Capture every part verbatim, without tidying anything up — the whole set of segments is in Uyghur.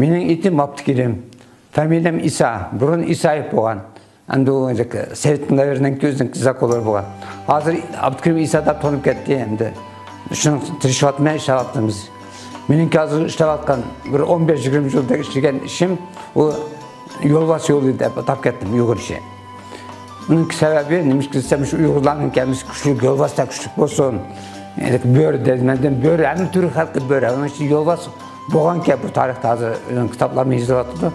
مېنىڭ ئېتىم ئابدۇكېرىم، فامىلىيەم ئىسا، بۇرۇن ئىسايېف بولغان. ئەمدى ئۇ سوۋېتنىڭ دەۋرىنىڭكى ئۆزىنىڭ زاكونلىرى بولغان. ھازىر ئابدۇكېرىم ئىسا دەپ تونۇپ كەتتى، ئەمدى شۇنىڭ تىرىشىۋاتىمەن، ئىشلەۋاتىمىز. مېنىڭكى ھازىر ئىشلەۋاتقان بىر ئون بەش يىگىرمە يىلدەك ئىشلىگەن ئىشىم، ئۇ يولۋاس يولى دەپ ئاتاپ كەتتىم، ئۇيغۇرچە. ئۇنىڭ سەۋەبى نېمىشقا دېسەم، شۇ ئۇيغۇرلارنىڭ ھەممىسى كۈچلۈك، يولۋاس تا كۈچلۈك بولسۇن. يەنى بۆرە دەيمەن، بۆرە، ھەممە تۈر خەلقى بۆرە. ئۇنىڭ ئىچىدە يولۋاس بولغانكەن، بۇ تارىختا ھازىر كىتابلارمۇ يېزىلىۋاتىدۇ.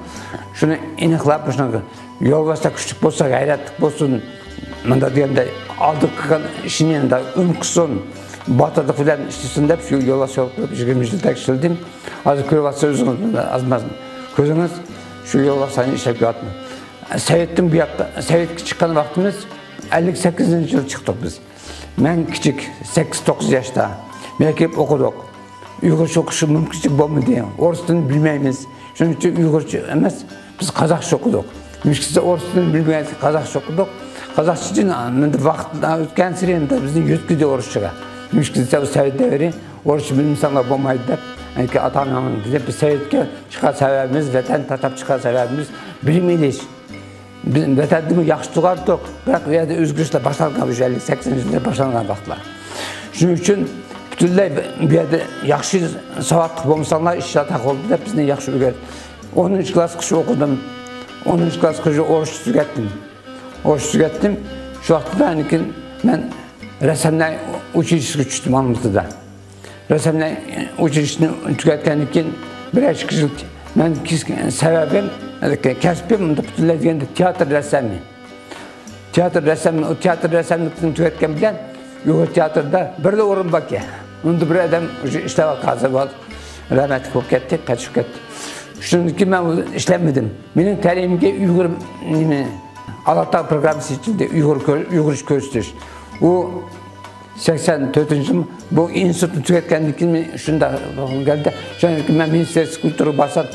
شۇنى ئېنىقلاپ، شۇنىڭ يولۋاس تا كۈچلۈك بولسا، غەيرەتلىك بولسۇن. مۇنداق دېگەندە، ئالدى قىلغان ئىشىنى ئۇنىڭدا ئۈن قىلسۇن. باتۇرلۇق بىلەن ئىشلىسۇن دەپ، شۇ يولۋاس يول قىلىپ يىگىرمە يىلدەك ئىشلىدىم. ھازىر كۆرۈۋاتسىڭىز ئۆزىڭىز، ئازماز كۆزىڭىز، شۇ يولۋاس سايىن ئىشلەپ كېلىۋاتىمەن. سوۋېتتىن بۇ ياققا، سوۋېتكە چىققان ۋاقتىمىز ئەللىك سەككىزىنچى يىل چىقتۇق بىز. مەن كىچىك، سەككىز توققۇز ياشتا. بۇ يەرگە كېلىپ ئوقۇدۇق. ئۇيغۇرچە ئوقۇش مۇمكىنچىلىك بولمىدى. ئورۇس تىلىنى بىلمەيمىز. شۇنىڭ ئۈچۈن ئۇيغۇرچە ئەمەس، بىز قازاقچە ئوقۇدۇق. نېمىشقا دېسە، ئورۇس تىلىنى بىلمىگەن قازاقچە ئوقۇدۇق. قازاقچىدىن ئەمدى ۋاقىت ئۆتكەنسېرى ئەمدى بىزنى يۆتكىدى ئورۇسچىغا. نېمىشقا دېسە، ئۇ سوۋېت دەۋرى ئورۇسچە بىلمىسەڭلار بولمايدۇ دەپ، ئاتا-ئانام دېدى. بىز سوۋېتكە چىققان سەۋەبىمىز، ۋەتەن تاشلاپ چىققان سەۋەبىمىز بىلىم ئېلىش. بىز ۋەتەندىمۇ ياخشى تۇرغانتۇق، بىراق ئۇ يەردە ئۆزگىرىشلەر باشلانغان، ئەللىك سەككىزىنچى يىلدا باشلانغان ۋاقىتلار. شۇنىڭ ئۈچۈن پۈتۈنلەي بۇ يەردە ياخشى ساۋاتلىق بولمىساڭلار، ئىشلار تاق بولىدۇ دەپ بىزنى ياخشى ئۆگەتتى. ئونىنچى كىلاسقىچە ئوقۇدۇم. ئونىنچى كىلاسقىچە ئورۇسچە تۈگەتتىم. ئورۇسچە تۈگەتتىم. شۇ ۋاقىتتا كېيىن مەن رەسساملار ئۇچىلىشىسىغا چۈشتۈم ئالمۇتىدا. رەسساملار ئۇچىلىشىسىنى تۈگەتكەندىن كېيىن بىر ئىككى يىل مەن كېس-، سەۋەبىم، كەسپىم پۈتۈنلەي دېگەندە تىياتىر رەسسامى. تىياتىر رەسسامى، ئۇ تىياتىر رەسساملىقىنى تۈگەتكەن بىلەن ئۇيغۇر تىياتىرىدا بىرلا ئورۇن باركەن. ئۇندا بىر ئادەم ئىشلەۋاتقان، ھازىر رەھمەتلىك بولۇپ كەتتى، قېچىپ كەتتى. شۇنىڭدىن كېيىن مەن ئۇ ئىشلەنمىدىم. مېنىڭ تەلىيىمگە ئۇيغۇر، نېمە، ئالاتاغ پروگراممىسى ئېچىلدى، ئۇيغۇر كۆ-، ئۇيغۇرچە كۆرسىتىش. ئۇ سەكسەن تۆتىنچى يىل بۇ ئىنستىتۇتنى تۈگەتكەندىن كېيىن شۇنداق كەلدى. شۇنىڭدىن كېيىن مەن مىنىستىرستىۋا كۇلتۇرىغا بارسام،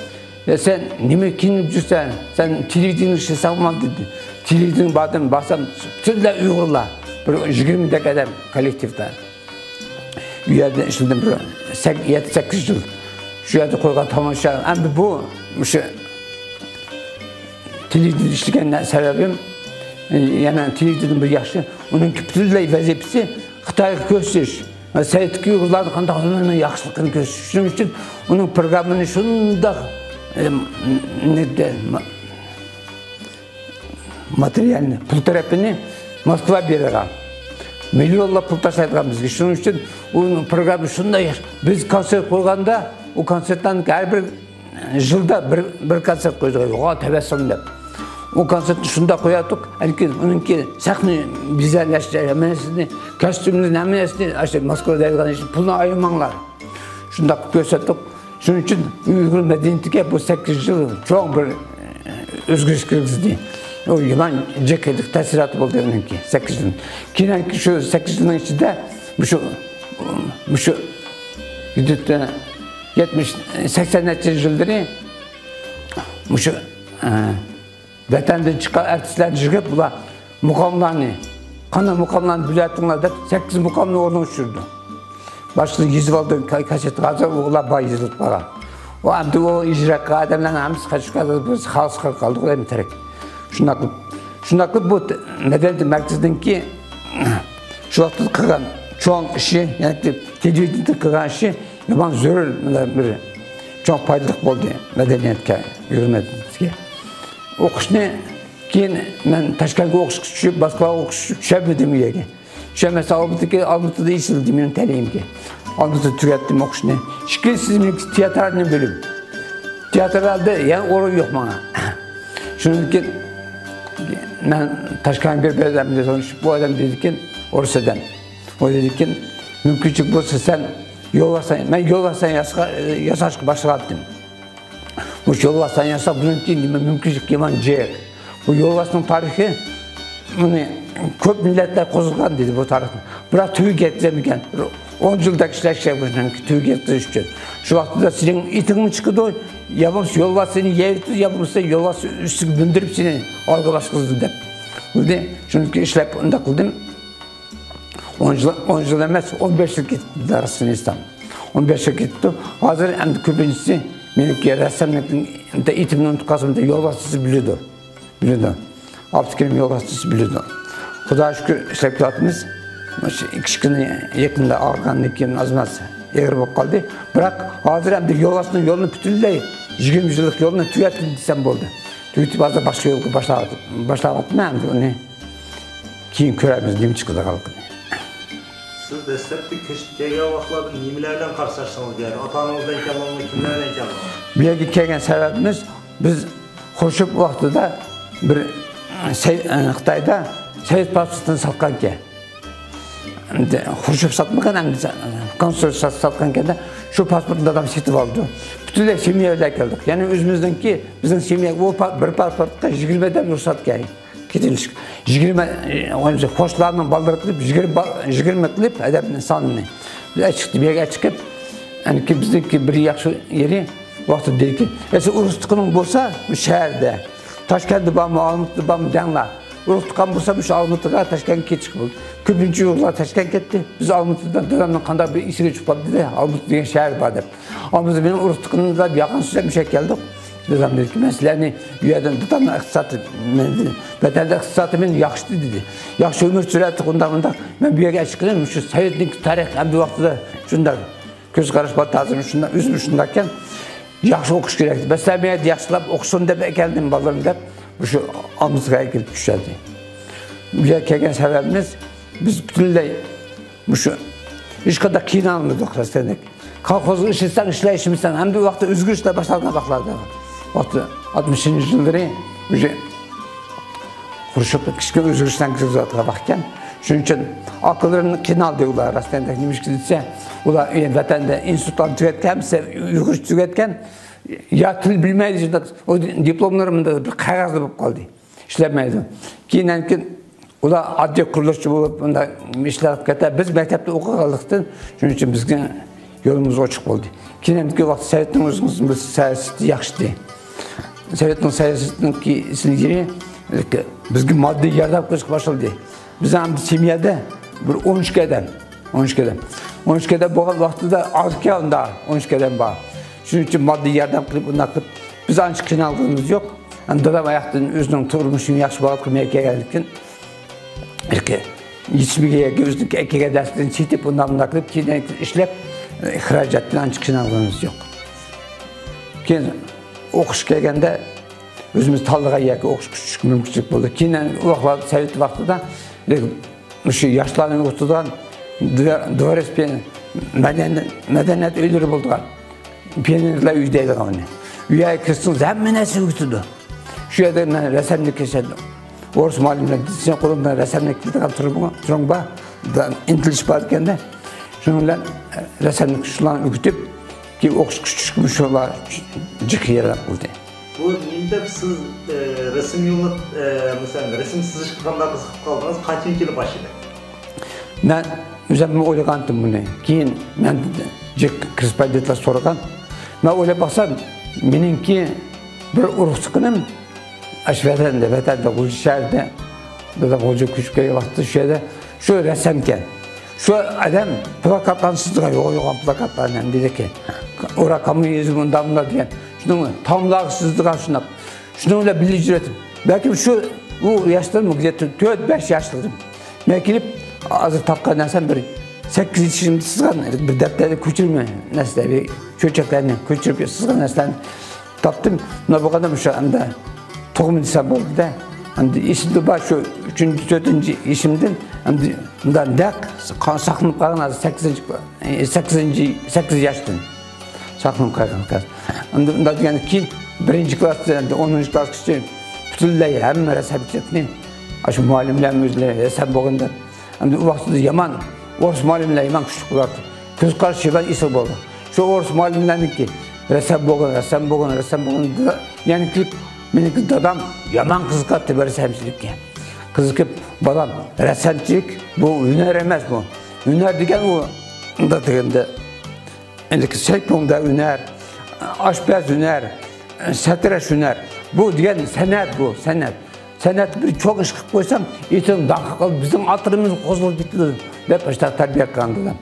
«يا، سەن نېمە كىيىنىپ يۈرسەن؟ سەن تېلېۋىدېنىيېگە ئىشلىسەڭ بولمامدۇ؟» دېدى. تېلېۋىدېنىيېگە باردىم، بارسام، پۈتۈنلەي ئۇيغۇرلار. بىر يىگىرمىدەك ئادەم كوللېكتىپتا. ئۇ يەردە ئىشلىدىم بىر سەك-، يەتتە-سەككىز يىل. شۇ يەردە قويغان تاماشا. ئەمدى بۇ، مۇشۇ تېلېۋىدېنىيەدە ئىشلىگەن سەۋەبىم، يەنە تېلېۋىدېنىيەدىن بىر ياخشى، ئۇنىڭ پۈتۈنلەي ۋەزىپىسى خىتايغا كۆرسىتىش، سوۋېتتىكى ئۇيغۇرلارنىڭ قانداق ئۆمرىنىڭ ياخشىلىقىنى كۆرسىتىش. شۇنىڭ ئۈچۈن ئۇنىڭ پروگراممىنى شۇنداق، ئە، نېمە، ماتېرىيالنى، پۇل تەرەپىنى موسكۋا بېرىدىغان. مىليونلاپ پۇل تاشلايدىغان بىزگە. شۇنىڭ ئۈچۈن ئۇ پروگرامما شۇنداق ياخشى. بىز كونسېرت قويغاندا، ئۇ كونسېرتلارنىڭ ھەر بىر يىلدا بىر، بىر كونسېرت قويىدىغان، يوغان تەبەسسۇم دەپ. ئۇ كونسېرتنى شۇنداق قوياتتۇق، ئەلكى ئۇنىڭكى سەھنە بىزەرلەش، ھەممە نەرسىنى، كاستيۇمنى، ھەممە نەرسىنى ئاشۇ موسكۋا دەيدىغان ئىش، پۇلنى ئايىرماڭلار. شۇنداق كۆرسەتتۇق. شۇنىڭ ئۈچۈن ئۇيغۇر مەدەنىيىتىگە بۇ سەككىز يىل چوڭ بىر ئۆزگىرىش كىرگۈزدى. ئۇ يامان جىق تەسىراتى بولدى ئۇنىڭكى سەككىز يىل. كېيىنكى شۇ سەككىز يىلنىڭ ئىچىدە مۇشۇ، مۇشۇ يەتمىش، سەكسەن نەچچە يىللىرى مۇشۇ، ئە، ۋەتەندىن چىققان ئارتىسلارنى يىغىپ، بۇلار مۇقاملارنى، قانداق مۇقاملارنى بىلەتتىڭلار دەپ، سەككىز مۇقامنى ئورنىغا چۈشۈردى. باشقىسى يېزىپ ئالدى، كا-، كاسسېتتا، ھازىر ئۇلار بار يېزىلىپ قالغان. ئۇ ئەمدى ئۇ ئىجرا قىلغان ئادەملەرنىڭ ھەممىسى قاچىپ كەتتى، بىز خالىس قالدۇق دەيمەن تىرىك. شۇنداق قىلىپ، شۇنداق قىلىپ بۇ مەدەنىيەت مەركىزىنىڭكى شۇ ۋاقىتتا قىلغان چوڭ ئىشى، يەنى تېلېۋىدېنىيەدە قىلغان ئىشى يامان زۆرۈر بىر چوڭ پايدىلىق بولدى مەدەنىيەتكە، ئۇيغۇر مەدەنىيىتىگە. ئوقۇشنى كېيىن مەن تاشكەنتكە ئوقۇشقا چۈشۈپ، موسكۋاغا ئوقۇشقا چۈشۈپ، چۈشەلمىدىم ئۇ يەرگە. چۈشەلمەستىن ئالمۇتىدىكى، ئالمۇتىدا ئېچىلدى مېنىڭ تەلىيىمگە. ئالمۇتىدا تۈگەتتىم ئوقۇشنى. ئىككىنچىسى مېنىڭكى تىياترالنىي بۆلۈم. تىياترالدا يەنە ئورۇن يوق ماڭا. شۇنىڭدىن كېيىن مەن تاشكەنتكە بىر، بىر ئادەم بىلەن تونۇشۇپ، بۇ ئادەم دېدىكەن، ئورۇس ئادەم. ئۇ دېدىكەن، مۇمكىنچىلىك بولسا سەن يولۋاستان، مەن يولۋاستان ياسا-، ياساشقا باشلىغانتىم. مۇشۇ يولۋاستان ياساپ، بۇنىڭ كېيىن نېمە مۇمكىنچىلىك يامان جىق. بۇ يولۋاسنىڭ تارىخى، بۇنى كۆپ مىللەتلەر قوزغىغان دېدى بۇ تارىخنى. بىراق تۈۋىگە يەتكۈزەلمىگەن. بىر ئون يىلدەك ئىشلەش كېرەك بۇنىڭ تۈۋىگە يەتكۈزۈش ئۈچۈن. شۇ ۋاقىتتا سېنىڭ ئېتىڭمۇ چىقىدۇ، يا بولمىسا يولۋاس سېنى يەۋېتىدۇ، يا بولمىسا يولۋاس ئۈستىگە مىندۈرۈپ سېنى ئالغا باسقۇزىدۇ دەپ. بىلدى، شۇنىڭ ئۈچۈن ئىشلەپ ئۇنداق قىلدىم. ئون يىل، ئون يىل ئەمەس، ئون بەش يىل كېتىپتۇ، راستىنى ئېيتسام. ئون بەش يىل كېتىپتۇ. ھازىر ئەمدى كۆپىنچىسى مېنىڭكى رەسساملىقنىڭ ئېيتىمنى ئۇنتۇپ قالسام، يولۋاستىسى بىلىدۇ. بىلىدۇ. ئابدۇكېرىم يولۋاستىسى بىلىدۇ. خۇدا شۈكۈر، ئىشلەپ كېلىۋاتىمىز. مۇشۇ ئىككى كۈن يېقىندا ئاغرىغاندىن كېيىن ئاز ماز ئېغىر بولۇپ قالدى. بىراق، ھازىر ئەمدى يولۋاستىنىڭ يولىنى پۈتۈنلەي، يىگىرمە يىللىق يولىنى تۈگەتتىم دېسەم بولدى. تۈگىتىپ، ھازىر باشقا يولغا باشلاۋات-، باشلاۋاتىمەن ئەمدى ئۇنى. كېيىن كۆرەرمىز، نېمە چىقىدىغانلىقىنى. سىز دەسلەپتە كۆچۈپ كەلگەن ۋاقىتلاردا نېمىلەر بىلەن قارشىلاشتىڭىز؟ يەنى ئاتا-ئانىڭىز بىلەن كەلدىڭىزمۇ، كىملەر بىلەن كەلدىڭىز؟ بۇ يەرگە كەلگەن سەۋەبىمىز، بىز خرۇشچوف ۋاقتىدا بىر سەي-، خىتايدا سوۋېت پاسپورتىنى ساتقانىكەن. ئەمدى خرۇشچوف ساتمىغان، ئەمدى كونسۇل سات-، ساتقانىكەن-دە، شۇ پاسپورتنى دادام سېتىپ ئالدى. پۈتۈنلەي سېميا بىلەن كەلدۇق. يەنى ئۆزىمىزنىڭكى، بىزنىڭ سېميا، ئۇ پا-، بىر پاسپورتقا يىگىرمە ئادەم رۇخسەتكەن. كېتىۋېلىش. يىگىرمە، ئە، قوشنىلارنىڭ بالىلىرى قىلىپ، يىگىرمە با-، يىگىرمە قىلىپ ئادەمنىڭ سانىنى. بىز ئەچىقتى، بۇ يەرگە ئەچىقىپ، ئەنكى بىزنىڭكى بىر ياخشى يېرى، ۋاقتىدا دېدىكى، ئەسلى ئۇرۇق تۇغقىنىڭ بولسا، بۇ شەھەردە، تاشكەنتتە بارمۇ، ئالمۇتىدا بارمۇ دەڭلار. ئۇرۇق تۇغقان بولسا، مۇشۇ ئالمۇتىغا، تاشكەنتكە كېتىشكە بولىدۇ. كۆپىنچە ئۇيغۇرلار تاشكەنتكە كەتتى. بىز ئالمۇتىدا دادامنىڭ قانداق بىر ئېسىگە چۈشۈپ قاپتۇ-دە، ئالمۇتا دېگەن شەھەر بار دەپ. ئالمۇتا مېنىڭ ئۇرۇق تۇغقىنىم دەپ يالغان سۆزلەپ مۇشۇ يەرگە كەلدۇق. دادام دېدىكى، مەن سىلەرنى ئۇ يەردىن، دادامنىڭ ئىقتىسادى، مەن ۋەتەندە ئىقتىسادى مېنىڭ ياخشى دېدى. ياخشى ئۆمۈر سۈرەتتۇق، ئۇنداق، مۇنداق. مەن بۇ يەرگە ئەچىقىپ كېلىمەن، مۇشۇ سوۋېتنىڭ تارىخى ھەممە ۋاقتىدا شۇنداق. كۆز قاراش پانتازىيەم شۇنداق، ئۆزۈم شۇنداق ئىكەن. ياخشى ئوقۇش كېرەك. مەسىلەن، مەن ياخشىلاپ ئوقۇسۇن دەپ ئەكەلدىم بالىلىرىمنى دەپ، مۇشۇ ئالمۇتىغا ئەكېلىپ چۈشۈردى. بۇ يەرگە كەلگەن سەۋەبىمىز، بىز پۈتۈنلەي مۇشۇ ھېچقانداق قىينالمىدۇق راستىنى. كولخوزغا ئىشلىسەڭ ئىشلە، ئىشلىمىسەڭ، ھەمدە ۋاقىتتا ئۆزگىرىشلەر باشلانغان ۋاقىتلاردا. ۋاقتى ئاتمىشىنچى يىللىرى، ئۆزى خرۇشچوف كىچىككىنە ئۆزگىرىشلەرنى كىرگۈزۈۋاتقان ۋاقىت ئىكەن. شۇنىڭ ئۈچۈن ئاكىلىرىنى قىينالدى ئۇلار، راستىنى ئېيتساق. نېمە ئىش دېسە، ئۇلار، ئە، ۋەتەندە ئىنستىتۇتلارنى تۈگەتكەن، ئۇيغۇرچە تۈگەتكەن، يا تىل بىلمەيدۇ، شۇنداق، ئۇ دىپلوملىرى مۇنداق بىر قەغەزدە بولۇپ قالدى. ئىشلەتمەيدۇ. كېيىن، كېيىن ئۇلار ئاددىي قۇرۇلۇشچى بولۇپ، ئۇنداق ئىشلار قىلىپ كەتتى. بىز مەكتەپتە ئوقۇغانلىقتىن، شۇنىڭ ئۈچۈن بىزگە يولىمىز ئوچۇق بولدى. كېيىنكى ۋاقىت سوۋېتنىڭ ئۆزىنىڭ بىر سىياسىتى ياخشىتى. سوۋېتنىڭ سىياسىتىنىڭكى ئىچىدىكى بىزگە ماددىي ياردەم قىلىشقا باشلىدى. بىز ھەم سېميەدە بىر ئون ئىككى ئادەم، ئون ئىككى ئادەم. ئون ئىككى ئادەم بولغان ۋاقتىدا ئاز ئىكەن، ئۇندا ئون ئىككى ئادەم بار. شۇنىڭ ئۈچۈن ماددىي ياردەم قىلىپ، ئۇنداق قىلىپ، بىز ئانچە قىينالغىنىمىز يوق. ئەمدى دادام ئاياقتىن ئۆزىنىڭ تۇرمۇشىنى ياخشى باغلىپ قىلماي كەلگەنلىكتىن، يېتىشمىگەن يەرگە ئۆزىنىڭكى ئەكەلگەن دەرسلىرىنى سېتىپ، ئۇنداق مۇنداق قىلىپ، كېيىن ئىشلەپ، ئىخراجاتتىن ئانچە قىينالغىنىمىز يوق. كېيىن ئوقۇشقا كەلگەندە ئۆزىمىز تاللىغان يەرگە ئوقۇشقا چۈشۈشكە مۇمكىنچىلىك بولدى. كېيىن ئۇ ۋاقىتلاردا سوۋېت ۋاقتىدا مۇشۇ ياشلارنى ئوقۇتىدىغان دۋ-، دۋورېس پىئان-، مەدەنىيەت، مەدەنىيەت ئۆيلىرى بولىدىغان، پىئانىنولار ئۆيى دەيدىغان ئۇنى. ئۇ يەرگە كىرسىڭىز ھەممە نەرسە ئۆگىتىدۇ. شۇ يەردە مەن رەسەملىك كېسەتتىم. ئورۇس مۇئەللىملەر دېسە، سېنىڭ قولۇڭدا رەسەملىك كېلىدىغان تۇرۇڭ، تۇرۇڭ بار، ئىنتىلىش بار ئىكەن-دە. شۇنىڭ بىلەن رەسەملىك شۇلارنى ئۆگىتىپ، كېيىن ئوقۇشقا چۈشۈشكە شۇلار جىق ياردەم قىلدى. بۇ نېمە دەپ سىز، ئە، رەسىم يوللىنىپ، ئە، مەسىلەن، رەسىم سىزىشقا قانداق قىزىقىپ قالدىڭىز؟ قانچىنچى يىلى باشلىدى؟ مەن ئۆزۈم ئويلىغانتىم بۇنى. كېيىن مەن جىق كوررېسپوندېنتلار سورىغان. مەن ئويلاپ باقسام، مېنىڭكى بىر ئۇرۇق تۇغقىنىم ئاشۇ ۋەتەندە، ۋەتەندە، غۇلجا شەھىرىدە، دادام غۇلجىغا كۆچۈپ كەلگەن ۋاقىتتا شۇ يەردە شۇ رەسسامكەن. شۇ ئادەم پلاكاتلارنى سىزىدىغان، يوغان-يوغان پلاكاتلارنى ھەم دېدىكى، ئۇرا كوممۇنىزم ئۇنداق-مۇنداق دېگەن. شۇنىڭ تاملارغا سىزىدىغان شۇنداق. شۇنىڭ بىلەن بىللە يۈرەتتىم. بەلكىم شۇ، ئۇ ياشلىرىم، تۆت، بەش ياشلىرىم. مەن كېلىپ، ھازىر تاپقان نەرسەم بىر سەككىز يېشىمدا سىزغان بىر دەپتەردە كۆچۈرمە نەرسىلەر، بىر چۆچەكلەرنى كۆچۈرۈپ سىزغان نەرسىلەرنى تاپتىم. مۇنداق بولغاندا مۇشۇ ئەمدى تۇغما دېسەم بولىدۇ-دە. ئەمدى ئېسىمدە بار شۇ ئۈچىنچى، تۆتىنچى يېشىمدىن ئەمدى مۇنداق نەق ساقلىنىپ قالغان ھازىر سەككىزىنچى، سەككىزىنچى، سەككىز ياشتىن ساقلىنىپ قالغان. ئەمدى مۇنداق دېگەندىن كېيىن بىرىنچى كىلاستىن ئەمدى ئونىنچى كىلاسقىچە پۈتۈنلەي ھەممە رەسسامچىلىقنى ئاشۇ مۇئەللىملەرنىڭ ئۆزلىرى رەسسام بولغاندا ئەمدى ئۇ ۋاقىتتا يامان ئورۇس مۇئەللىملەر يامان كۈچلۈك بولاتتى. كۆز قارىشى يامان ئېسىل بولدى. شۇ ئورۇس مۇئەللىملەرنىڭكى رەسسام بولغىن، رەسسام بولغىن، رەسسام بولغىن، يەنە كېلىپ مېنىڭكى دادام يامان قىزىقاتتى بۇ رەسسامچىلىككە. قىزىقىپ، بالام، رەسسامچىلىك بۇ ھۈنەر ئەمەس بۇ. ھۈنەر دېگەن ئۇ، ئۇنداق دېگەندە، ئەنە سەيپۇڭدا ھۈنەر، ئاشپەز ھۈنەر، سەترەش ھۈنەر. بۇ دېگەن سەنئەت بۇ، سەنئەت. سەنئەتتە بىر چوڭ ئىش قىلىپ قويساڭ، ئېتىڭ داڭقى قىلىپ، بىزنىڭ ئاتلىرىمىز قوزغىلىپ كېتىدۇ، دەپ ئاشۇنداق تەربىيە قىلغان دادام.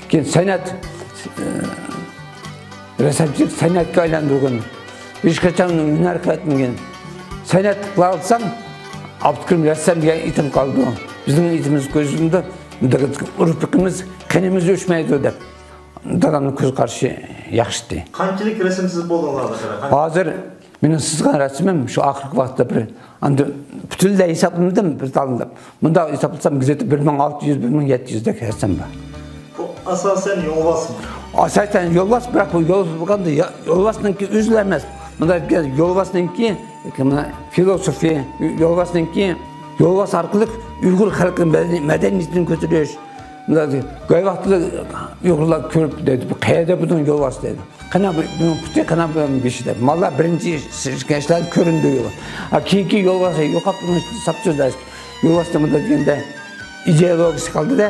كېيىن سەنئەت، ئە، رەسسامچىلىق سەنئەتكە ئايلاندۇرغىن. ھېچقاچان ھۈنەر قىلىۋەتمىگىن. سەنئەت قىلالىساڭ، ئابدۇكېرىم رەسسام دېگەن ئېتىڭ قالىدۇ. بىزنىڭ ئېتىمىز كۆزىمىزدە ئۇرۇق-پېقىمىز، قېنىمىز ئۆچمەيدۇ دەپ، دادامنىڭ كۆز قارىشى ياخشىتى. قانچىلىك رەسىم سىزىپ بولدىڭىز ھازىر؟ ھازىر مېنىڭ سىزغان رەسىمىم شۇ ئاخىرقى ۋاقىتتا بىر، ئەمدى پۈتۈنلەي ھېسابلىمىدىم، بىر تاللاپ. مۇنداق ھېسابلىسام، گېزىتتە بىر مىڭ ئالتە يۈز، بىر مىڭ يەتتە يۈزدەك رەسىم بار. بۇ ئاساسەن يولۋاسمۇ؟ ئاساسەن يولۋاس، بىراق بۇ يولۋاس بولغاندا يا-، يولۋاسنىڭكى ئۆزىلا ئەمەس. مۇنداق دېگەن يولۋاسنىڭكى، مانا، فىلوسوفى، يولۋاسنىڭكى، يولۋاس ئارقىلىق ئۇيغۇر خەلقىنىڭ مەدەنىي-، مەدەنىيىتىنى كۆتۈرۈش. مۇنداق دېگەن، گاي ۋاقتىدا ئۇيغۇرلار كۆرۈپ دەيدۇ، «بۇ قەيەردە بۇنىڭ يولۋاسى؟» دېدى. «قانا بۇنىڭ پۇتى، قانا بۇنىڭ بېشى» دەپ. ماللار بىرىنچى ئىشلەردە كۆرۈندى يولۋاس. ھا، كېيىنكى يولۋاس يوقاپ، بۇنىڭ ساپ سۆزلەش. يولۋاستا مۇنداق دېگەندە ئىدېئولوگىيىسى قالدى-دە.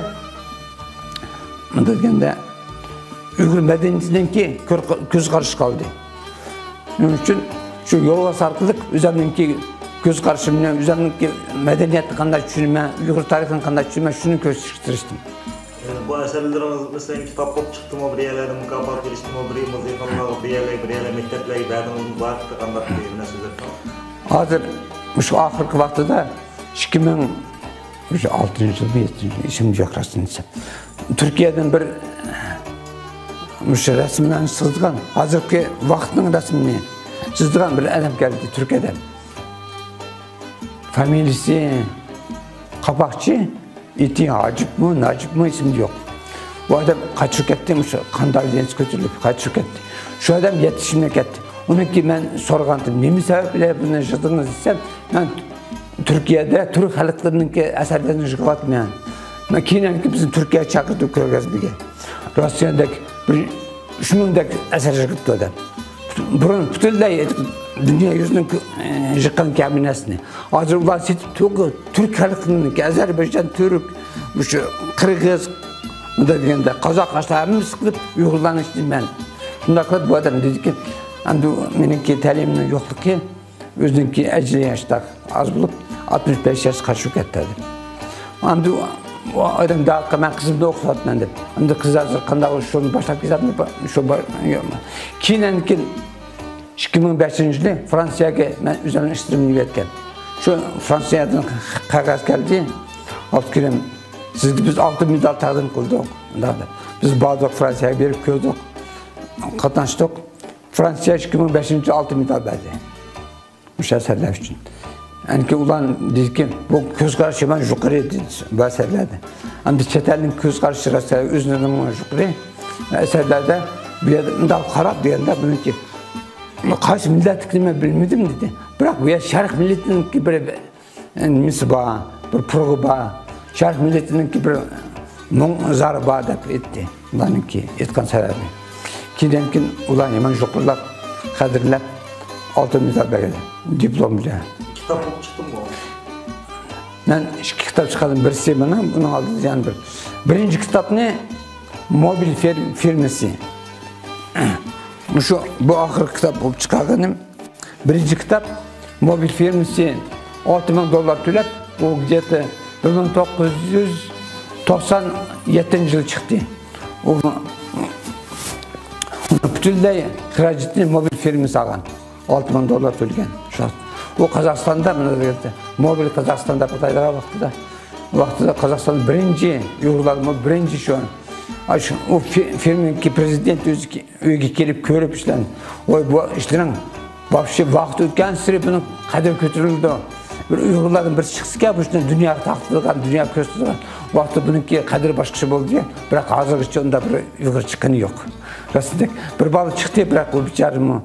مۇنداق دېگەندە، ئۇيغۇر مەدەنىيىتىنىڭكى كۆر-، كۆز قارىشى قالدى. شۇنىڭ ئۈچۈن شۇ يولۋاس ئارقىلىق ئۆزۈمنىڭكى كۆز قارىشىمنى، ئۆزۈمنىڭكى مەدەنىيەتنى قانداق چۈشىنىمەن، ئۇيغۇر تارىخىنى قانداق چۈشىنىمەن، شۇنى كۆرسىتىشكە تىرىشتىم. ئە، بۇ ئەسەرلىرىڭىز، مەسىلەن، كىتاب بولۇپ چىقتىمۇ، بىر يەرلەردە مۇكاپات ئېلىشتىمۇ، بىر مۇزېيخانىلارغا، بىر يەرلەرگە، بىر يەرلەر مەكتەپلەرگە بەردىڭىزمۇ، بار قانداق بىر نەرسە ئۆزگەرتتىڭىز؟ ھازىر مۇشۇ ئاخىرقى ۋاقتىدا ئىككى مىڭ ئالتىنچى يىلمۇ، يەتتىنچى يىل، ئېسىمدە يوق راستىنى دېسەم. تۈركىيەدىن بىر مۇشۇ رەسىملەرنى سىزىدىغان، ھازىرقى ۋاقىتنىڭ رەسىمىنى سىزىدىغان بىر ئادەم كەلدى تۈركىيەدىن. فامىلىسى قاپاقچى، ئېتى ھاجىپمۇ، ناجىپمۇ، ئېسىمدە يوق. ئۇ ئادەم قاچۇرۇپ كەتتى، مۇشۇ قانداق دېگەنسى كۆتۈرۈلۈپ قاچۇرۇپ كەتتى. شۇ ئادەم يېتىشىمنى كەتتى. ئۇنىڭكى مەن سورىغانتىم، «نېمە سەۋەب بىلەن بۇنى يىغدىڭىز؟» دېسەم، «مەن تۈركىيەدە تۈرك خەلقلىرىنىڭكى ئەسەرلىرىنى يىغىۋاتىمەن. مەن كېيىن بىزنى تۈركىيەگە چاقىردى كۆرگەزمىگە. روسىيەدەك بىر ئۈچ مىڭدەك ئەسەر يىغىپتۇ» دەپ. بۇرۇن پۈتۈنلەي دۇنيا يۈزىنىڭ يىغقان كەبىنەسىنى. ھازىر ئۇلار سېتىپ تۈرك، تۈرك خەلقىنىڭكى، ئەزەربەيجان، تۈرك، مۇشۇ قىرغىز، مۇنداق دېگەندە قازاق، ئاشۇلار ھەممىسى قىلىپ ئۇيغۇرلارنىڭ ئىچىدە مەن. شۇنداق قىلىپ بۇ ئادەم دېدىكى، ئەمدى مېنىڭكى تەلىيىمنىڭ يوقلۇقى، ئۆزىنىڭكى ئەجرى ياشتا ئاز بولۇپ، ئاتمىش بەش ياشقا قاراپ كەتتى دەپ. ئەمدى ئۇ ئادەم داۋۇتقا، «مەن قىزىمنى ئوقۇتۇۋاتىمەن» دەپ. ئەمدى قىز ھازىر قانداق شۇنى باشلاپ كېتەتمۇ؟ شۇ بار-، يوقمۇ؟ كېيىن، ئەنكىن ئىككى مىڭ بەشىنچى يىلى فرانسىيەگە مەن ئۆزۈمنىڭ ئىشلىرىمنى يۆتكەن. شۇ فرانسىيەدىن قەغەز كەلدى. «ئابدۇكېرىم، سىزگە بىز ئالتۇن مېدال تەقدىم قىلدۇق» دەپ. بىز باردۇق، فرانسىيەگە بېرىپ كۆردۇق، قاتناشتۇق. فرانسىيە ئىككى مىڭ بەشىنچى يىلى ئالتۇن مېدال بەردى. مۇشۇ ئەسەرلەر ئۈچۈن. ئەنكى ئۇلار دېدىكى، «بۇ كۆز قارىشى يامان يۇقىرى» دېدى بۇ ئەسەرلەردە. ئەمدى چەت ئەلنىڭ كۆز قارىشى راست ئۆزىنىڭ يۇقىرى ئەسەرلەردە بۇ يەردە مۇنداق قاراپ دېگەندە، بۇنىڭكى قايسى مىللەتلىكىنى مەن بىلمىدىم دېدى. بىراق بۇ يەر شەرق مىللىتىنىڭكى بىر نېمىسى بار، بىر پۇرىقى بار. شەرق مىللىتىنىڭكى بىر مۇڭ زارى بار دەپ ئېيتتى. ئۇلارنىڭكى ئېيتقان سەۋەبى. كېيىندىن كېيىن ئۇلار يامان يۇقىرىلاپ، قەدىرلەپ، ئالتۇن مېدال بەرگەن، دىپلوم بىلەن. كىتاب بولۇپ چىقتىمۇ؟ مەن ئىككى كىتاب چىقاردىم. بىرسى مانا بۇنىڭ ئالدىدا يەنە بىر. بىرىنچى كىتابنى موبىل فىر-، فىرمىسى. مۇشۇ، بۇ ئاخىرقى كىتاب بولۇپ چىقارغىنىم. بىرىنچى كىتاب موبىل فىرمىسى ئالتە مىڭ دوللار تۆلەپ، ئۇ где-то بىر مىڭ توققۇز يۈز توقسان يەتتىنچى يىلى چىقتى. ئۇ، ئۇنى پۈتۈنلەي خىراجىتىنى موبىل فىرمىسى ئالغان. ئالتە مىڭ دوللار تۆلىگەن. شۇ ۋاقىت. ئۇ قازاقىستاندا، مانا، موبىل قازاقىستان دەپ ئاتايدىغان ۋاقتىدا، ۋاقتىدا قازاقىستاندا بىرىنچى، ئۇيغۇرلارمۇ بىرىنچى شۇ. ئاشۇ، ئۇ فى-، فىرمىنىڭكى پرېزىدېنت ئۆزى ئۆيگە كېلىپ كۆرۈپ ئىشلەرنى، «ۋاي، بۇ ئىشلىرىڭ ۋاپشې ۋاقىت ئۆتكەنسېرى بۇنىڭ قەدرى كۆتۈرۈلىدۇ. بىر ئۇيغۇرلاردىن بىرسى چىقسىكەن، بۇ ئىشنى دۇنياغا تارقىتىدىغان، دۇنياغا كۆرسىتىدىغان ۋاقىتتا بۇنىڭكى قەدرى باشقىچە بولدى دېگەن. بىراق ھازىرغىچە ئۇنداق بىر ئۇيغۇر چىققىنى يوق. راستىدەك بىر بالا چىقتى، بىراق ئۇ بىچارىمۇ،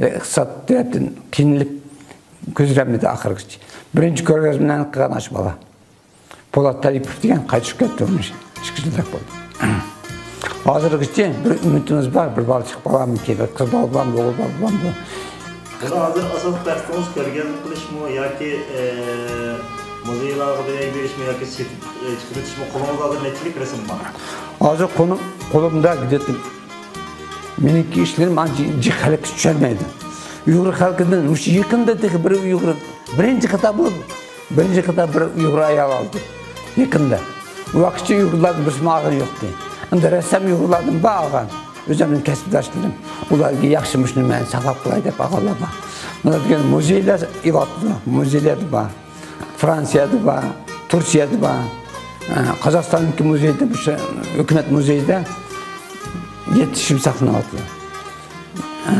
ئە، ئىقتىساد تەرەپتىن قىينىلىپ كۆتۈرەلمىدى ئاخىرغىچە. بىرىنچى كۆرگەزمىلەرنى قىلغان ئاشۇ بالا. پولات تەلىپوف دېگەن قايتىپ كەتتى، ئون ئىككى يىلدەك بولدى. ھازىرغىچە بىر ئۈمىدىمىز بار، بىر بالا چىقىپ قالارمىكىن، بىر قىز بالا بولامدۇ، ئوغۇل بالا بولامدۇ؟ بۇنى ھازىر ئاساسلىق مەقسىتىڭىز كۆرگەزمە قىلىشمۇ ياكى، ئە، مۇزېيلارغا بىرەر بېرىشمۇ ياكى سېتىپ، ئە، چىقىرىۋېتىشمۇ؟ قولىڭىزدا ھازىر نەچچىلىك رەسىم بار؟ ھازىر قولۇم-، قولۇمدا где-то مېنىڭكى ئىشلىرىم ئانچە جىق خەلققە چۈشەلمەيدۇ. ئۇيغۇر خەلقىدىن مۇشۇ يېقىندا تېخى بىر ئۇيغۇر، بىرىنچى قېتىم بۇ، بىرىنچى قېتىم بىر ئۇيغۇر ئايال ئالدى يېقىندا. ئۇ ۋاقىتچە ئۇيغۇرلاردىن بىرسىمۇ ئالغىنى يوقتى. ئەمدى رەسسام ئۇيغۇرلاردىن بار ئالغان. ئۆزۈمنىڭ كەسىپداشلىرىم، ئۇلارغا ياخشى مۇشۇنى مەن ساقلاپ قىلاي دەپ ئالغانلار بار. مانا دېگەن مۇزېيلار ئېلىۋاتىدۇ، مۇزېيلاردا بار. فرانسىيەدە بار، تۈركىيەدە بار. ئە، قازاقىستاننىڭكى مۇزېيىدە، مۇشۇ ھۆكۈمەت مۇزېيىدە يەتتە ئىشىم ساقلىنىۋاتىدۇ. ئە،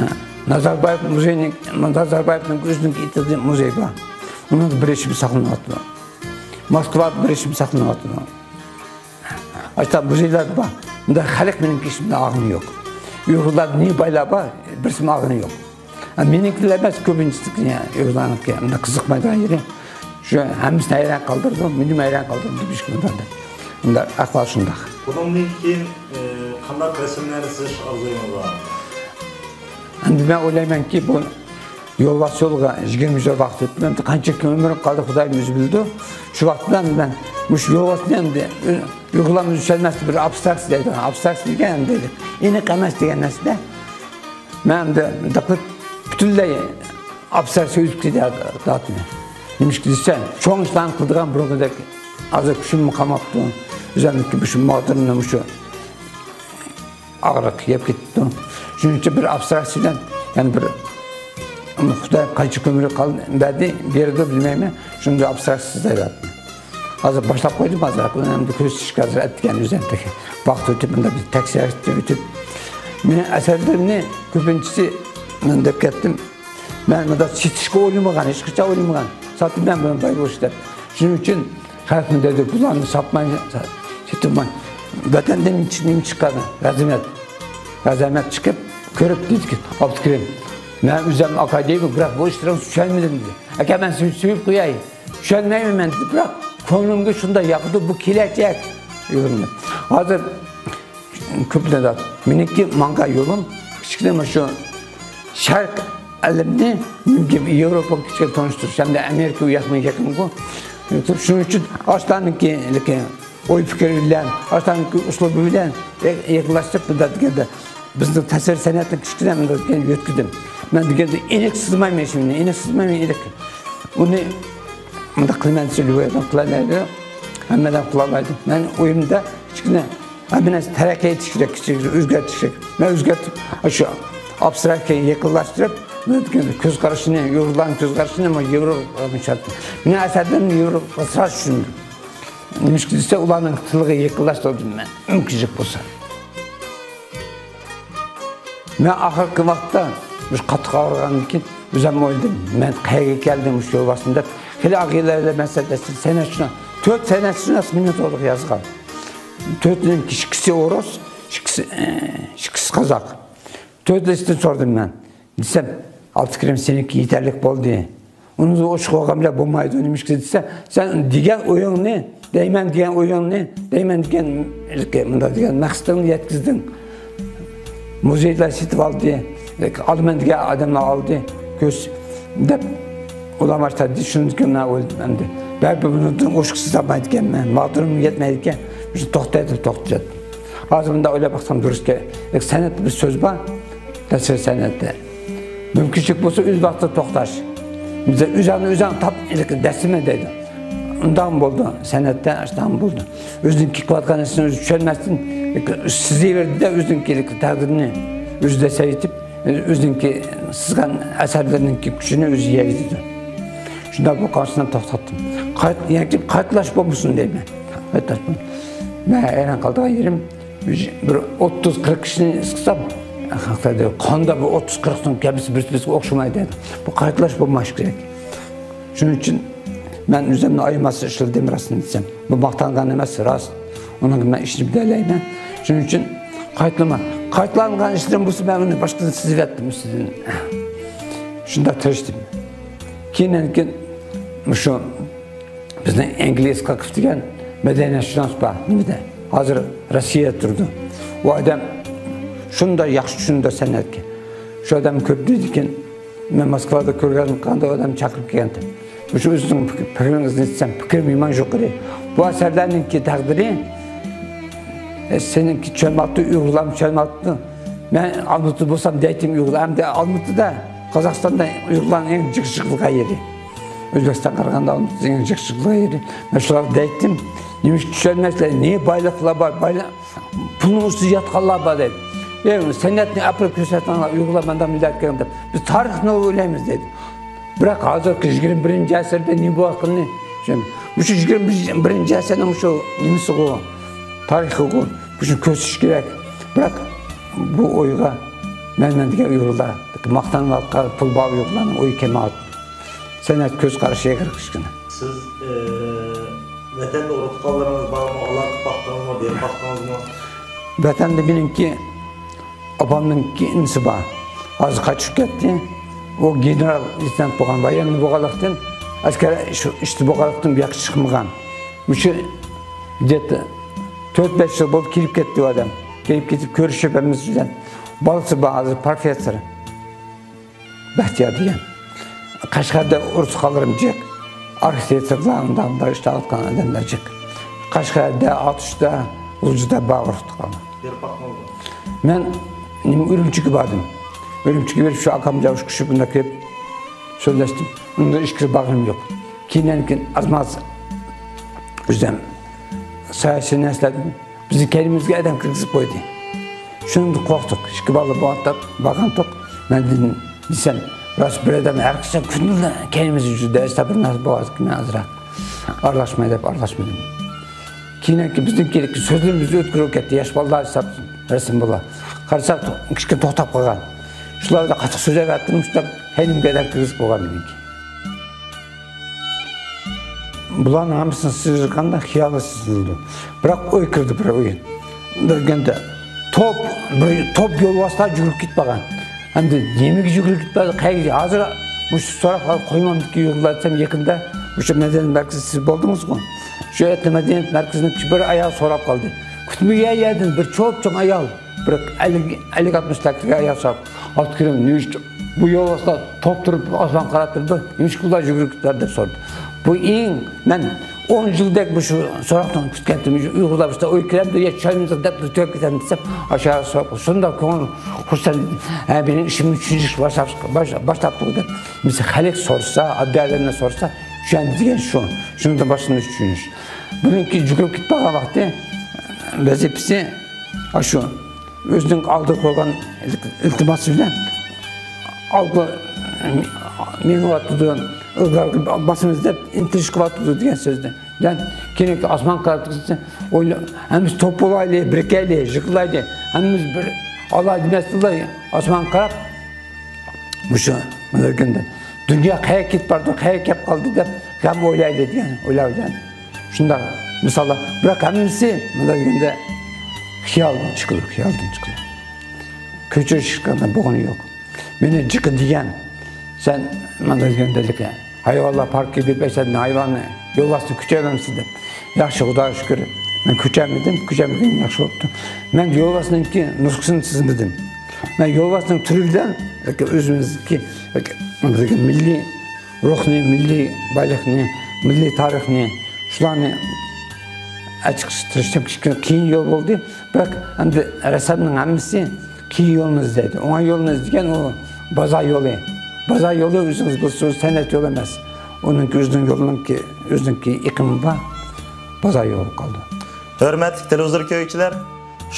نازاربايېۋ مۇزېيىنىڭ، نازاربايېۋنىڭ ئۆزىنىڭكى ئېتىزىدا مۇزېي بار. ئۇنىڭدا بىر ئىشىم ساقلىنىۋاتىدۇ. موسكۋادا بىر ئىشىم ساقلىنىۋاتىدۇ. ئاشتا مۇزېيلاردا بار. بۇندا خەلق مېنىڭكى ئىشىمدىن ئالغىنى يوق. ئۇيغۇرلاردا نى بايلار بار، بىرسىمۇ ئالغىنى يوق. ھە، مېنىڭكىلەر ئەمەس، كۆپىنچىسىنىڭكى، يا، ئۆزلەرنىڭكى، ئەمدى قىزىقمايدىغان يېرى شۇ، ھەممىسىنى ھەيران قالدۇرىدۇ، مېنىمۇ ھەيران قالدۇرىدۇ، بىر ئىش قىلمىدى. ئەمدى ئەھۋال شۇنداق. بۇنىڭدىن كېيىن، ئى، قانداق رەسىملەرنى سىزىش ئارزۇيىڭىز بار؟ ئەمدى مەن ئويلايمەنكى، بۇ يولۋاس يولىغا يىگىرمە يىل ۋاقىت ئۆتتى. ئەمدى قانچە كۈن ئۆمرۈم قالدى، خۇدايىم ئۆزى بىلىدۇ. شۇ ۋاقىتتا مەن مۇشۇ يولۋاسنى ئەمدى ئۇيغۇرلارمۇ چۈشەنمەستى، بىر ئابستراكسىيە دەيدۇ. ئابستراكسىيە دېگەن ئەمدى ئېنىق ئەمەس دېگەن نەرسىدە. مەن ئەمدى مۇنداق قىلىپ پۈتۈنلەي ئابستراكسىيە ئۆتۈپ كېتەتتى. نېمىشقا دېسە، چوڭ ئىشلارنى قىلىدىغان بۇرۇنقىدەك ھازىر كۈچۈممۇ قالماپتۇ. ئۆزۈمنىڭكى مۇشۇ ماغدۇرۇمنى مۇشۇ ئاغرىق يەپ كېتىپتۇ. شۇنىڭ ئۈچۈن بىر ئابستراكسىيە بىلەن يەنە بىر خۇداي قانچە كۆمۈر قال-، بەردى، بېرىدۇ بىلمەيمەن. شۇنى ئابستراكسىيە ئىزدەۋاتىمەن. ھازىر باشلاپ قويدۇم ھازىر. ئۇنى ئەمدى كۆرسىتىشكە ھازىر ئەتىگەن ئۆزەمدىكى ۋاقىت ئۆتۈپ، مۇنداق بىر تەكشۈرۈپ ئۆتۈپ. مېنىڭ ئەسەرلىرىمنى كۆپىنچىسى، مەن دەپ كەتتىم. مەن مۇنداق سېتىشقا ئويلىمىغان، ھېچقاچان ئويلىمىغان. ساتتىم مەن بۇنى باي بولۇش دەپ. شۇنىڭ ئۈچۈن خەلقمۇ دەيدۇ، بۇلارنى ساتماي، سېتىلماي. ۋەتەندىن نېمە چىققان؟ غەزىمەت. غەزىمەت چىقىپ، كۆرۈپ دېدىكى، ئابدۇكېرىم، مەن ئۆزۈم ئاكادېمىك، بىراق بۇ ئىشلىرىڭنى چۈشەنمىدىم دېدى. ئاكا، مەن سېنى سۆيۈپ قوياي. چۈشەنمەيمەن مەن دېدى، بىراق كۆڭلۈمگە شۇنداق ياقىدۇ، بۇ كېلەچەك. ھازىر كۆپلەر، مېنىڭكى ماڭغان يولۇم كىچىكىدە مانا شۇ شەرق ئەلەمنى ياۋروپا كىچىكىدە تونۇشتۇرۇش ھەمدە ئامېرىكا ئۇ ياقمۇ يېقىنغۇ. شۇنىڭ ئۈچۈن ئاشۇلارنىڭكى ئوي پىكرى بىلەن، ئاشۇلارنىڭكى ئۇسلۇبى بىلەن يېقىنلاشتۇرۇپ، بۇنداق دېگەندە بىزنىڭ تەسۋىر سەنئەتنىڭ كىچىكىدە مۇنداق دېگەن يۆتكىدىم. مەن دېگەندە ئېنىق سىزمايمەن شۇنى، ئېنىق سىزمايمەن، ئېنىق. ئۇنى مۇنداق قىلىمەن دېسە، لۇۋەيدىن قىلالايدۇ، ھەممىدىن قىلالايدۇ. مەن ئويۇمدا كىچىكىنە ھەممە نەرسە تەرەققىي ئېتىش كېرەك، كىچىك ئۆزگەرتىش كېرەك. مەن ئۆزگەرتىپ، شۇ ئابستراكتقا يېقىنلاشتۇرۇپ، كۆز قارىشىنى، ياۋروپلارنىڭ كۆز قارىشىنى مەن ياۋروپا شارت. مېنىڭ ئەسەرلىرىمنى ياۋروپا ساز چۈشىنىدۇ. نېمىشقا دېسە، ئۇلارنىڭ تىلىغا يېقىنلاشتۇردۇم مەن، مۇمكىنچىلىك بولسا. مەن ئاخىرقى ۋاقىتتا مۇشۇ قاتتىق ئاغرىغاندىن كېيىن ئۆزۈم ئويلىدىم، مەن قەيەرگە كەلدىم مۇشۇ يولۋاسنى دەپ. خېلى ئاغىنىلەر مەسلىھەتلەشتى، سەنئەتشۇناس، تۆت سەنئەتشۇناس مېنى تولۇق يازغان. تۆتىنىڭ ئىككىسى ئورۇس، ئىككىسى، ئىككىسى قازاق. تۆتىلىسىدىن سورىدىم مەن. دېسەم، ئابدۇكېرىم، سېنىڭكى يېتەرلىك بولدى. ئۇنىڭدىن ئوشۇق بولغان بىلەن بولمايدۇ. نېمىشقا دېسە، سەن دېگەن ئويۇڭنى، دەيمەن دېگەن ئويۇڭنى، دەيمەن دېگەن، مۇنداق دېگەن مەقسىتىڭنى يەتكۈزدۈڭ. مۇزېيلار سېتىپ ئالدى، ئالىمەن دېگەن ئادەملەر ئالدى، كۆز دەپ ئۇلار باشلاپ، شۇنىڭدىن كېيىن مەن ئويلىدىم ئەمدى. بەرىبىر بۇنىڭدىن ئوشۇق سىزالمايدىكەنمەن، ماغدۇرۇم يەتمەيدىكەن، مۇشۇ توختايدۇ، توختىتىپ. ھازىر مۇنداق ئويلاپ باقسام دۇرۇس ئىكەن. سەنئەتتە بىر سۆز بار، تەسۋىر سەنئەتتە. مۇمكىنچىلىك بولسا ئۆز ۋاقتىدا توختاش. بىزدە ئۆزۈڭنى ئۆزۈڭ تاپ، دەسسىمە دەيدۇ. ئۇنداقمۇ بولىدۇ، سەنئەتتە ئاشۇنداقمۇ بولىدۇ. ئۆزىنىڭ قىلىۋاتقان ئىشىنى ئۆزى چۈشەنمەستىن سىزىۋېرىدۇ-دە، ئۆزىنىڭكى تەقدىرىنى ئۆزى دەسسەيتىپ، ئۆزىنىڭكى سىزغان ئەسەرلىرىنىڭكى كۈچىنى ئۆزى يەۋېتىدۇ. شۇنداق بولۇپ قالسىلا توختاتتىم. قايت-، يەنە قايتىلاش بولمىسۇن دەيمەن. قايتىلاش بولمىسۇن. مەن ھەيران قالىدىغان يېرىم، بىر ئوتتۇز قىرىق كىشىنى سىقسام، خەقلەر دەيدۇ، قاندا بۇ ئوتتۇز قىرىقنىڭ كەبىسى بىر-بىرسىگە ئوخشىمايدۇ دەيدۇ. بۇ قايتىلاش بولمايدىغان ئىش كېرەك. شۇنىڭ ئۈچۈن مەن ئۆزۈمنى ئايىماسلىق ئىشلىدىم، راستىنى دېسەم. بۇ ماختانغان ئەمەس، راست. ئۇنىڭغا مەن ئىشىنىپ دەيەلەيمەن. شۇنىڭ ئۈچۈن قايتىلىما-، قايتىلانغان ئىشلىرىم بولسا، مەن ئۇنى باشقىدىن سىزىۋەتتىم ئۈستىدىن. شۇنداق تىرىشتىم. كېيىن، كېيىن مۇشۇ بىزنىڭ ئەنگلىيە ئىسقاقوف دېگەن مەدەنىيەتشۇناس بار، نېمىدە؟ ھازىر روسىيەدە تۇرىدۇ. ئۇ ئادەم شۇنداق ياخشى چۈشىنىدۇ سەنئەتكە. شۇ ئادەم كۆپ دېدىكەن، مەن موسكۋادا كۆرگەزمە قىلغاندا ئۇ ئادەم چاقىرىپ كەلگەنتى. مۇشۇ ئۆزىنىڭ پىكرىڭىزنى ئېيتسام، پىكرىم يامان يۇقىرى. بۇ ئەسەرلەرنىڭكى تەقدىرى، ئە، سېنىڭكى چۈشەنمەپتۇ، ئۇيغۇرلارمۇ چۈشەنمەپتۇ. مەن ئالمۇتىدا بولسام دەيتتىم ئۇيغۇرلار. ئەمدى ئالمۇتىدا، قازاقىستاندا ئۇيغۇرلارنىڭ ئەڭ جىق-جىق قىلغان يېرى. ئۆزبېكىستانغا قارىغاندا ئالمۇتىدا ئەڭ جىق-جىق قىلغان يېرى. مەن شۇلارغا دەيتتىم، نېمە ئۈچۈن چۈشەنمەيسىلەر؟ نى بايلىقلار بار، بايلىق، پۇلنىڭ ئۈستىدە ياتقانلار بار دەيدۇ. ئەي، سەنئەتنى ئاپىرىپ كۆرسەتسەڭلار، ئۇيغۇرلار مانداق مىللەتكەن دەپ، بىز تارىخنى ئويلايمىز دەيدۇ. بىراق، ھازىرقى يىگىرمە بىرىنچى ئەسىردە نېمە بولۇۋاتقىنىنى چۈشەنمەيمەن. مۇشۇ يىگىرمە بىرىنچى ئەسىرنىڭ مۇشۇ نېمىسىغۇ، تارىخىغۇ، مۇشۇنى كۆرسىتىش كېرەك. بىراق، بۇ ئويغا مەن، مەن دېگەن ئۇيغۇرلار، ماختانغانلىققا پۇل بار ئۇيغۇرلارنىڭ ئويى كەلمەيۋاتىدۇ. سەنئەت كۆز قارىشى ئېغىر كىچىككىنە. سىز، ئى، ۋەتەندە ئۇرۇق-تۇغقانلىرىڭىز بارمۇ؟ ئۇلارغا باقتىڭىزمۇ، بېرىپ باقتىڭىزمۇ؟ ۋەتەندە مېنىڭكى ئاپامنىڭكى ئىنىسى بار. ھازىر قاچىپ كەتتى. ئۇ گېنېرال لېيتېنانت بولغان، ۋايېننىي بولغانلىقتىن، ئەسكەر شۇ ئىشتا بولغانلىقتىن بۇ ياققا چىقمىغان. مۇشۇ где-то تۆت-بەش يىل بولدى، كېلىپ كەتتى ئۇ ئادەم. كېلىپ كېتىپ كۆرۈشۈپ ھەممىسى بىلەن. بالىسى بار ھازىر، پروفېسسور. بەختىيار دېگەن. قەشقەردە ئۇرۇق-تۇغقانلىرىم جىق. ئارخىتېكتورلار، ئۇنداق، ئۇنداق ئىشلەۋاتقان ئادەملەر جىق. قەشقەردە، ئاتۇشتا، غۇلجىدا بار ئۇرۇق-تۇغقانلار. بېرىپ باقمىدىڭىزمۇ؟ مەن نېمە، ئۈرۈمچىگە باردىم. ئۈرۈمچىگە بېرىپ، شۇ ئاكام بىلەن ئۇچرىشىپ، ئۇنداق كېلىپ سۆزلەشتىم. ئۇنىڭ ئىچكىرى بارغىنىم يوق. كېيىن، كېيىن ئازماز ئۆزۈم ساياھەتچىنى ئەسلەتتىم. بىزنىڭ كەينىمىزگە ئادەم كىرگۈزۈپ قويدى. شۇنىڭدىن قورقتۇق. ئىككى بالا بارغانتۇق، بارغانتۇق. مەن دېدىم، دېسەم، راست بىر ئادەم ھەر قاچان كۈندە كەينىمىزدە يۈرىدۇ، ئەستا بىر نەرسە بولغاندىكىن مەن ئازراق ئارىلاشماي دەپ ئارىلاشمىدىم. كېيىن بىزنىڭكى سۆزلىرىمىز ئۆتكۈر بولۇپ كەتتى. ياش بالىلار ھېساب رەسىم بولا. قارىساق، كىچىككىنە توختاپ قالغان. شۇلاردا قاتتىق سۆزلەۋاتتىم، شۇنداق كەينىمگە ئادەم كىرگۈزۈپ قويغان مېنىڭكى. بۇلارنىڭ ھەممىسىنى سىزغاندا خىيالى سىزىلىدۇ. بىراق ئوي كىردى بىر ئويۇن. دېگەندە توپ، بىر توپ يولۋاسلار يۈگۈرۈپ كېتىپ قالغان. ئەمدى نېمىگە يۈگۈرۈپ كېتىپ قالدى؟ قەيەرگە؟ ھازىر مۇشۇ سوراقلارنى قويمامدىكى يوللار دېسەم، يېقىندا مۇشۇ مەدەنىيەت مەركىزى سىز بولدىڭىزغۇ؟ شۇ يەردە مەدەنىيەت مەركىزىنىڭ بىر ئايال سوراپ قالدى. كۈتمىگەن يەردىن بىر چوپچوڭ ئايال. بىر ئەللىك، ئەللىك ئاتمىش تەكلىگە ئاياغ ساپ، ئابدۇكېرىم نېمىشقا بۇ يولۋاسلار توپ تۇرۇپ ئاسمان قاراپ تۇرىدۇ، نېمىشقا ئۇلار يۈگۈرۈپ كېتىدۇ دەپ سورىدى. بۇ ئەڭ، مەن ئون يىلدەك مۇشۇ سوراقنى كۈتكەنتىم. ئۇيغۇرلار بىزدە ئوي كىرەمدۇ يا چۈشەنمىدۇق دەپ تۈگەپ كېتەمدۇ دېسەم، ئاشۇ سوراپ شۇنداق كۆڭۈل خۇرسەن، ھە، مېنىڭ ئىشىمنى چۈشىنىش باشلاپ، باش-، باشلاپتۇ دەپ بىز خەلق سورىسا، ئاددىي ئادەملەر سورىسا، چۈشەندى دېگەن شۇ. شۇنىڭدىن باشلىنىش چۈشىنىش. بۇنىڭكى يۈگۈرۈپ كېتىپ قالغان ۋاقتى ۋەزىپىسى ئاشۇ ئۆزىنىڭ ئالدىغا قويغان ئىلتىماسى بىلەن ئالغا مېڭىۋاتىدۇ، ئىلگىرىگە باسىمىز دەپ ئىنتىلىش قىلىۋاتىدۇ دېگەن سۆزدىن. دېگەن كېيىنكى ئاسمان قارىسا، ھەممىمىز توپ بولايلى، بىرىكەيلى، يىغىلايلى، ھەممىمىز بىر ئالايلى دېمەستىنلا ئاسمانغا قاراپ، مۇشۇ مۇنەرگەندە دۇنيا قەيەرگە كېتىپ بارىدۇ، قەيەرگە كېلىپ قالدى دەپ غەم ئويلايلى دېگەن ئويلار بىلەن. شۇنداق مىساللار. بىراق ھەممىسى مۇنداق دېگەندە خىيالدىن چىقىدۇ، خىيالدىن چىقىدۇ. كۆچۈرۈش ھېچقانداق بولغىنى يوق. مېنى جىقى دېگەن، سەن مۇنداق دېگەندە ھايۋانلار پاركىغا بېرىپ ئەسەدنى، ھايۋاننى، يولۋاسنى كۆچۈرەلمەمسىز دەپ. ياخشى، خۇداغا شۈكۈر، مەن كۆچەلمىدىم، كۆچەلمىگىنىم ياخشى بوپتۇ. مەن يولۋاسنىڭكى نۇسخىسىنى سىزمىدىم. مەن يولۋاسنىڭ تۈرى بىلەن ئۆزىمىزنىڭكى مىللىي روھنى، مىللىي بايلىقنى، مىللىي تارىخنى، شۇلارنى ئەچىقىشقا تىرىشتىم. كىچىككىنە قىيىن يول بولدى. بىراق ئەمدى رەسسامنىڭ ھەممىسى قىيىن يولنى ئىزدەيدۇ. ئوڭاي يولنى ئىزدىگەن ئۇ بازار يولى. بازار يولى ئۆزىڭىز بىلىسىز، سەنئەت يولى ئەمەس. ئۇنىڭكى ئۆزىنىڭ يولىنىڭكى، ئۆزىنىڭكى ئېقىمى بار. بازار يولى قالدى. ھۆرمەتلىك تېلېۋىزور كۆرگۈچىلەر،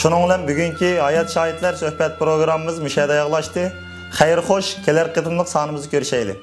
شۇنىڭ بىلەن بۈگۈنكى ھايات شاھىتلار سۆھبەت پروگراممىمىز مۇشۇ يەردە ئاياغلاشتى. خەير خوش، كېلەر قېتىملىق سانىمىزدا كۆرۈشەيلى.